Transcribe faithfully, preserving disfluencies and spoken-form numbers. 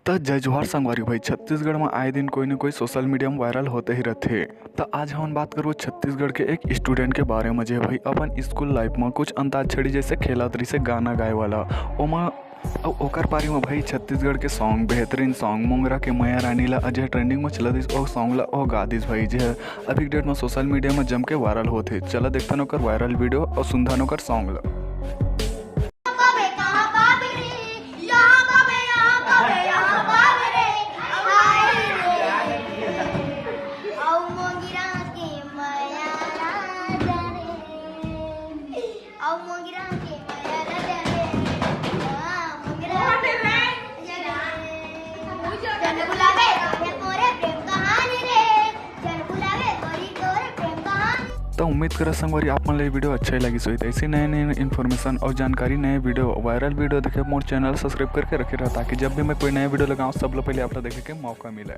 त जय जोहार संगवारी भाई, छत्तीसगढ़ म आए दिन कोई न कोई सोशल मीडिया म वायरल होते ही रथे। त आज हमन बात करबो छत्तीसगढ़ के एक स्टूडेंट के बारे म, जे भाई अपन स्कूल लाइफ म कुछ अंताक्षरी जैसे खेलत रहिसे गाना गाए वाला। ओमा अउ ओकर पारी म भाई छत्तीसगढ़ के सॉन्ग, बेहतरीन सॉन्ग मोंगरा के मया रानी ला अजय ट्रेंडिंग म चलत रहिस, ओ सॉन्ग ला ओ गा दिस भाई, जे अभी के डेट म सोशल मीडिया म जम के वायरल होत हे। चला देखथन ओकर वायरल वीडियो अउ सुनथन ओकर सॉन्ग ला। त उम्मीद करत संगवारी आप मन ला ये वीडियो अच्छा ही लगिस होही। त ऐसे नए नए इन्फॉर्मेशन और जानकारी, नए वीडियो, वायरल वीडियो देखे मोर चैनल सब्सक्राइब करके रखे रहा, ताकि जब भी मैं कोई नया वीडियो लगाऊँ, सब ले पहले आप ला देखे के मौका मिले।